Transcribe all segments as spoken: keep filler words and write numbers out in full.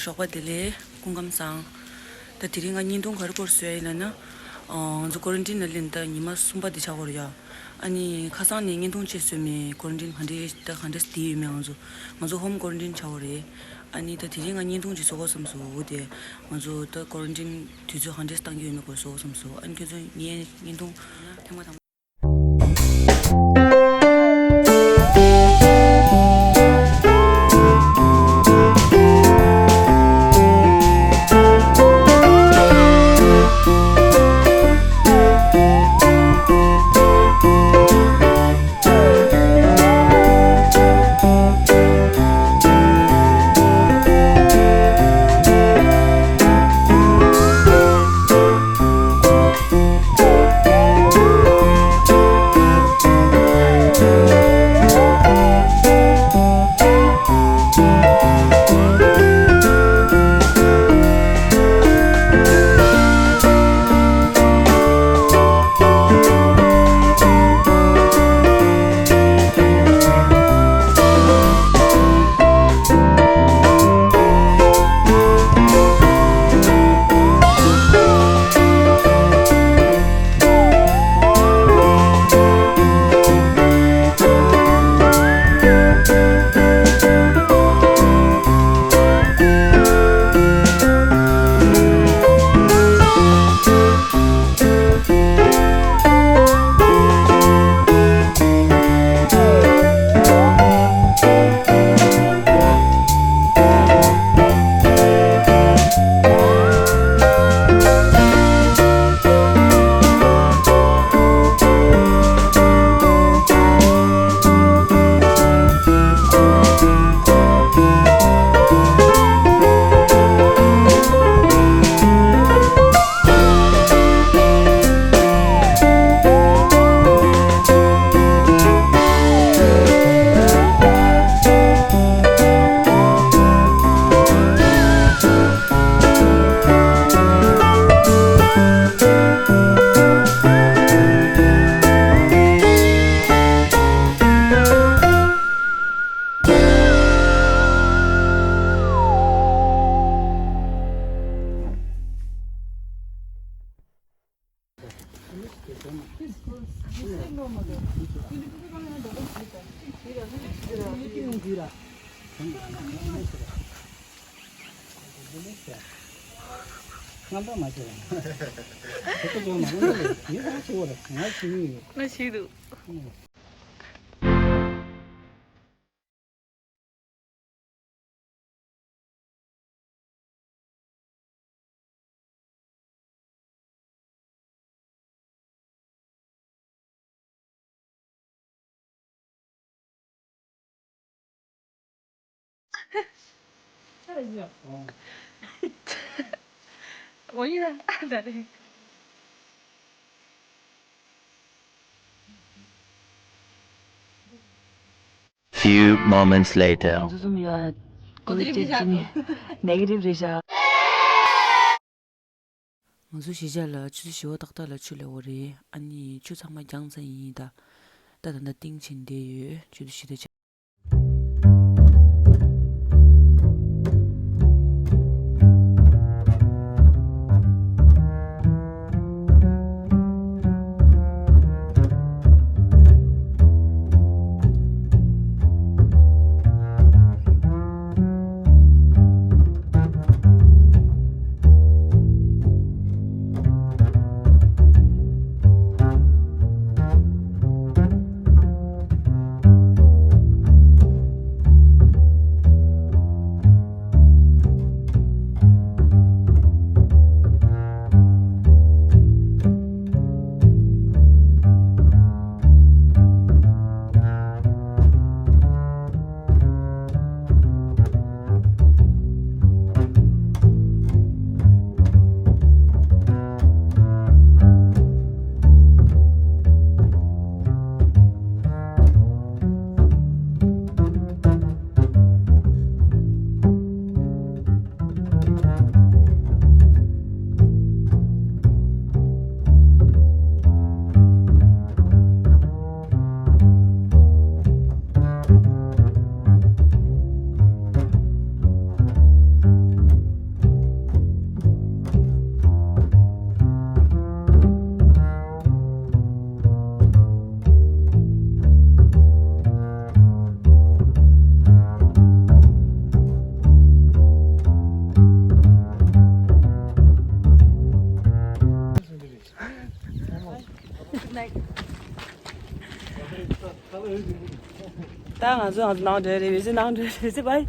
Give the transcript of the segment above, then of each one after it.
ཞོགས་པ་བདེ་ལེགས། སྐུ་ཁམས་བཟང་། ད་དེ་རིང་ང་བརྙན་ཐུང་ག་རེ་སྐོར་བཟོས་ཡིན་ལབ་ན། ཨ། ང་ཚོ་ཀོ་རན་ཊིན་ནང་སླེབས་ད་ཉི་མ་གསུམ་པ་དེ་ཆགས་ཡོད་རེད་ཡ། ཨ་ནི་ཁ་སང་ནས་བརྙན་ཐུང་ཅིག་བཟོས་མེད། ཀོ་རན་ཊིན་ག་འདྲས་ད་ག་འདྲས་བསྡད་ཡོད་མེད། ང་ཚོ་ང་ཚོ་ཧོམ་ཀོ་རན་ཊིན་ཆགས་ཡོད་རེད། ཨ་ནི་ད་དེ་རིང་ང་བརྙན་ཐུང་ཅིག་བཟོ་དགོས་བསམ་སོང་། འོ་དེ་ང་ཚོ་ད་ཀོ་རན་ཊིན་དུས་ཚོད་ག་འདྲས་བཏང་གི་ཡོད་མེད་སྐོར་བཟོ་དགོས་བསམ་སོང་། ཨ་ནི་ཁྱོད་ཚོ་ངའི་བརྙན་ཐུང་ཐེངས་མ་དང་། ང་ཞིག་འདུག Few moments later. ང་ཚོ་གསུམ་ཡོད། ཀོ་བིད་ཊེསི་ནི་ནེ་གེ་ཊིབ་རེད་ཤག་ང་ཚོ་གཞིས་ཆགས་ལ་ཆུ་ཚོད་བཞི་པ་ཏག་ཏག་ལ་ཆུ་སླེབས་པ་རེད། ཨ་ནི་ཆུ་ཚང་མ་འགྱངས་ཚར་ཡིན་ད། ད་ད་ལྟ་ཏིང་ཕྱིན་བསྡད་ཡོད། ཆུ་ཚོད་བཞི་དང་ཕྱེད། ད་ང་ཚོ་ང་ཚོ་ནང་འགྲོ་རེད། བེ་ཟི་ནང་འགྲོ་རེད། བེ་ཟི་བའི།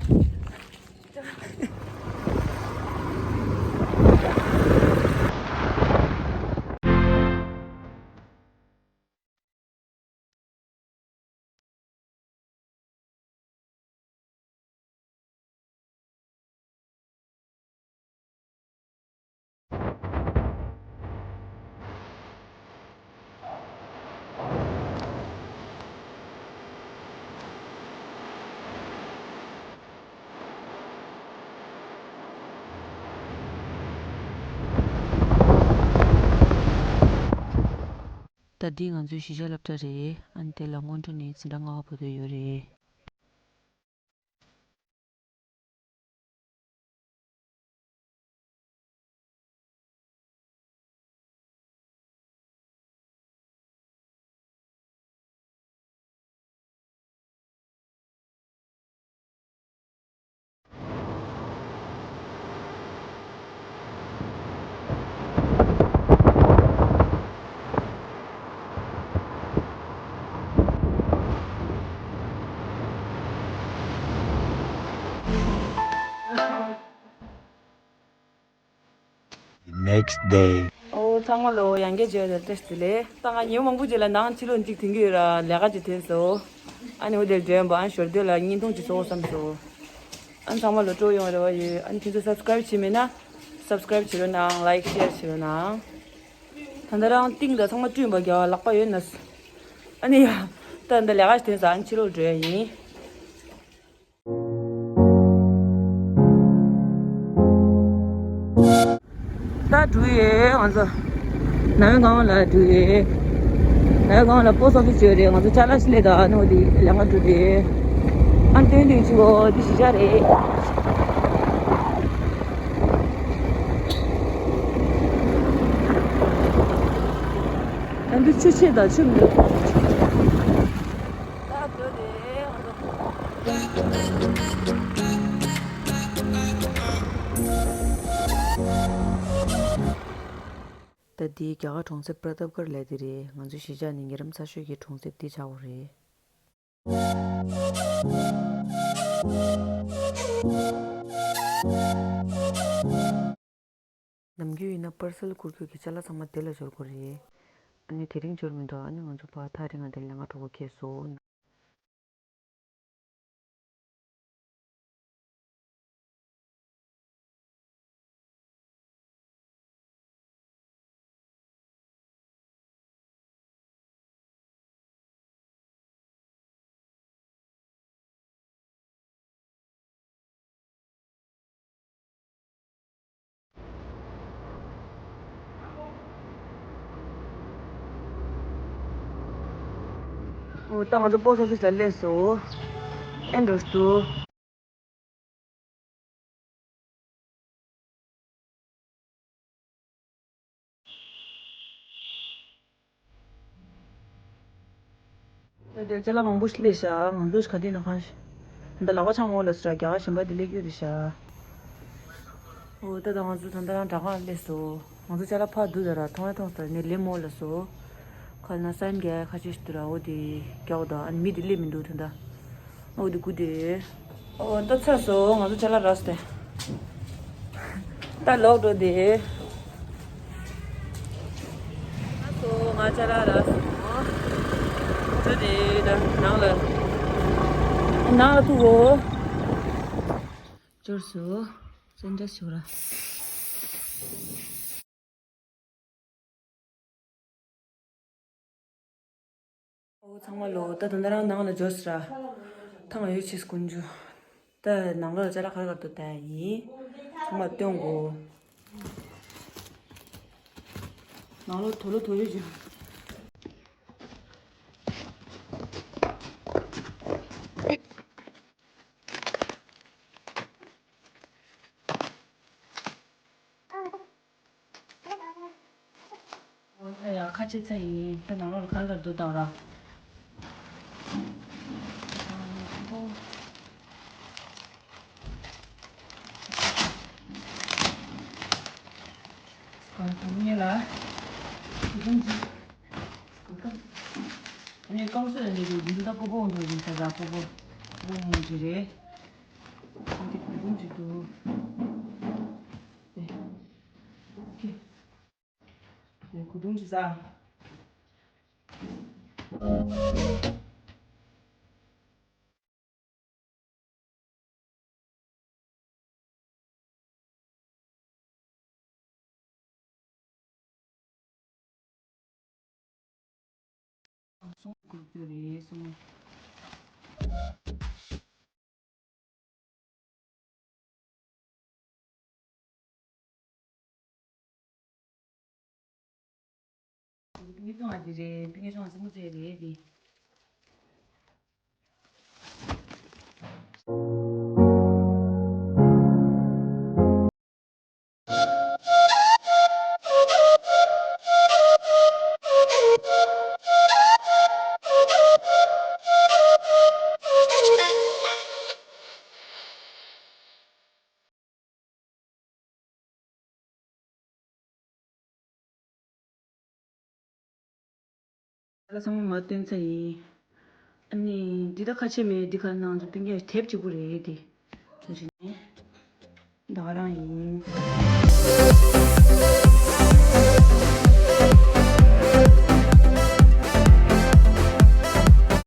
ད་འདི་ང་ཚོའི་གཞིས་ཆགས་སློབ་གྲྭ་རེད། ཨ་ནི་དེ་ལ་སྔོན་འགྲོ་ནས་འཛིན་གྲྭ་ལྔ་པ་བར་དུ་ཡོད་རེད། The next day. ཨོ་ཚང་མ་ལོ་ཡང་བསྐྱར་བརྗོད་དེ་བཀྲ་ཤིས་བདེ་ལེགས། ད་ང་ཉི་མ་མང་པོ་རྗེས་ལ་ནང་ཕྱི་ལོགས་གཅིག་ཐོན་གྱི་ཡོད་ར། ལས་ཀ་ཅིག་ཐོན་སོང་། ཨ་ནི་འོ་དེར་འགྲོ་ཡོང་བ། ཨ་ནི་ཞོར་དེ་ལ་བརྙན་ཐུང་ཅིག་བཟོ་བསམ་སོང་། ཨ་ནི་ཚང་མ་ལོ་སྤྲོ་ཡོང་རེ་བ་ཡོད། ཨ་ནི་ཁྱེད་ཚོ་སབ་སི་ཀ་རེབ་བྱས་མེད་ན་སབ་སི་ཀ་རེབ་བྱེད་རོགས་གནང་། ལའིག་ཤེར་བྱེད་རོགས་གནང་། ད་ལྟ་རང་ཏིང་དང་ཚང་མ་བསྐྲུན་པ་རྒྱ་ལག་པ་ཡོད་ན། ཨ་ནི་ཡ། ད་ད་ལས་ཀ་ཞིག་ཐོན་སོང་། ཨ་ནི་ཕྱི་ལོགས་འགྲོ་ཡ་ཡིན། ད་འགྲོ་ཡས་ང་ཚོ། ནང་སྒང་ལ་འགྲོ་ཡས། ནང་སྒང་ལ་པོ་སི་ཊི་ཨོ་ཕི་སི་ཡོད་རེད། ང་ཚོ་ཅ་ལག་ཞིག་སླེབས་དང་ཨ་ནི་འོ་དེ་ལས་ཀ་འགྲོ་རེད། ཨ་ནི་སྟོན་སྟོན་ཆུ་བོ་འདི་གཞིས་ཆགས་རེད། ཨ་འདི་ཆུ་ཆེ་དང་ཆུ་མི་འདུག་ད་འགྲོ་དེ་ང་ཚོ། ད་འདི་རྒྱ་གར་གྲོང་གསེབ་པྲ་ཏབ་གར་ལབ་དེ་རེད། ང་ཚོའི་གཞིས་ཆགས་ནས་ཉེ་རབས་ཚ་ཤོས་ཀྱི་གྲོང་གསེབ་འདི་ཆགས་ཀྱི་རེད། ནམ་རྒྱུན་ཡིན་ན་པར་སེལ་བསྐུར་རྒྱུ་གི་ཅ་ལག་ཚང་མ་དེ་ལ་འབྱོར་དགོས་རེད། ཨ་ནི་དེ་རིང་འབྱོར་མི་འདུག་ཨ་ནི་ང་ཚོ་ཕར་ཐག་རིང་ང་དེ་ལས་ང་གྲོགས་པོ་ཁེལ་སོང་། ཨོ་ད་ང་ཚོ་པོ་སི་ཊི་ཨོ་ཕི་སི་ལ་སླེབས་སོང་། ཨེ་འགྲོ་སོང་། ད་དེར་ཅ་ལག་མང་པོ་ཞིག་སླེབས་ཤག་ང་ཚོ་ག་དུས་ན་ཁང་ཤ། ད་ལག་པ་འཆང་འོང་ལ་སུ་ར་རྒྱ་གར་གཞན་པ་དེ་སླེབས་ཡོད་རེད་ཤག་ཨོ་ད་ད་ང་ཚོ་ད་ལྟ་རང་དྲ་ཁང་སླེབས་སོང་། ང་ཚོ་ཅ་ལག་ཕར་འདུག་ད་ར་མཐོང་ཡ་མཐོང་ས་ནས་ལེབ་མོ་ལ་སོ། ཁ་ན་སན་རྒྱ་ཁ་ཆེ་ཞིག་འདུག་ར། ཨོ་དེ་རྒྱག་ད་ཨ་ནི་མི་དེ་སླེབས་མི་འདུག་ད་ད། ཨོ་དེ་དགུ་དེ། ཨོ་ད་ཚར་སོང་། ང་ཚོ་ཅ་ལག་རག་སོང་དེ། ད་ལོག་འགྲོ་དེ། ང་ཚོ་ང་ཅ་ལག་རག་སོང་། འགྲོ་དེ་ད་ནང་ལ། ནང་ལ་ཐུག་གོ། འབྱོར་སོང་། བཙན་བྱ་ཞུ་ར། ཨོ་ཚང་མ་ལོ། ད་ད་ལྟ་རང་ནང་ལ་འབྱོར་སོང་ར། ཐང་ཡོད་ཆེས་དཀོན་རྒྱུ། ད་ནང་ལོགས་ལ་ཅ་ལག་ག་རེ་ག་རེ་འདུག་ལྟ་ཡ་ཡིན། ཚང་མ་སྟོན་གོ། ནང་ལོགས་དུག་ལོག་དུག་ཡོད་རྒྱུ། ཨོ་ད་ཡ་ཁ་ཆེ་ཚ་ཡིན། ད་ནང་ལོགས་ལ་ག་རེ་ག་རེ་འདུག་ལྟ་ར། ཨ་ནི་ལ། ངས་རྐང་བཙུགས་ལ་འདི་འདི་འདི་ད་སྤོ་བོ་འདུག་རེད། ད་ད་སྤོ་བོ་སྤོ་བོ་འདི་རེད། འདི་གུ་དུང་ཅིག་འདུག་དེ་ཨོ་ཁེ། འདི་གུ་དུང་ཅིག་ཟ། སོང་དགོས་རྒྱུ་རེད་སོང་། ཕིང་ཤོང་ཨ་ཅེ་རེད། ཕིང་ཤོང་སྲིན་མོ་རྩེ་རེད་དེ། ལ་ཚང་མ་མར་བཏོན་ཚར་ཡིན། ཨ་ནི་འདི་ད་ཁ་ཕྱེ་མེད། འདི་ག་ནང་དུ་བཏོན་རྒྱུ་དེབ་གཅིག་པུ་རེད་དེ། ད་ག་རང་ཡིན།